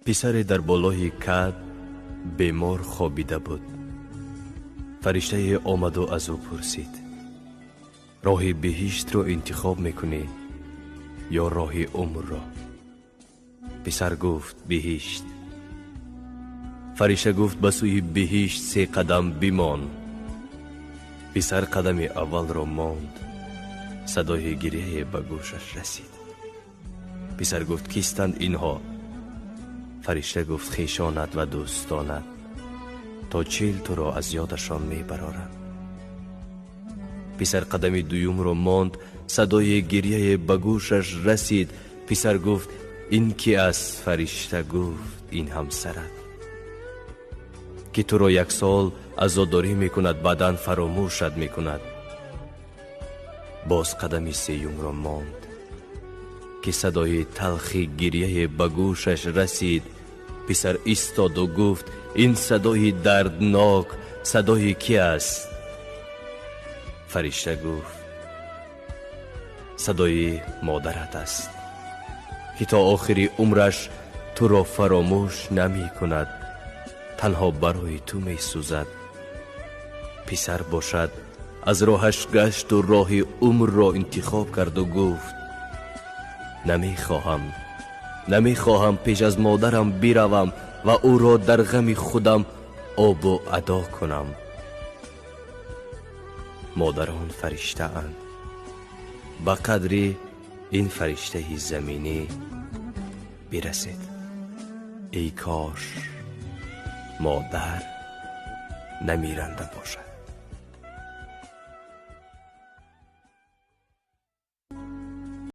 Писаре дар болои кат бемор хобида буд. Фариштае омаду аз ӯ пурсид: роҳи биҳиштро интихоб мекунӣ ё роҳи умрро? Писар гуфт: биҳишт. Фаришта гуфт: ба сӯи биҳишт се қадам бимон. Писар қадами аввалро монд, садои гиряе ба гӯшаш расид. Писар гуфт: кистанд инҳо? Фаришта гуфт: хешонат ва дӯстонат то 40 туро аз ёдашон мебароранд. Писар қадами дуюмро монд, садои гиряе ба гӯшаш расид. Писар гуфт: ин ки аст? Фаришта гуфт: ин ҳамсарат, ки туро як сол азодорӣ мекунад, баъдан фаромӯшат мекунад. Боз қадами сеюмро монд, ки садои талхи гиряе ба гӯшаш расид. Писар истоду гуфт: ин садои дарднок садои ки аст? Фаришта гуфт: садои модарат аст, ки то охири умраш туро фаромӯш намекунад, танҳо барои ту месӯзад. Писар бошад аз роҳаш гашту роҳи умрро интихоб карду гуфт: намехоҳам, намехоҳам пеш аз модарам биравам ва ӯро дар ғами худам обу адо кунам. Модарон фариштаанд. Ба қадри ин фариштаи заминӣ бирасед. Эй кош модар намиранда бошад.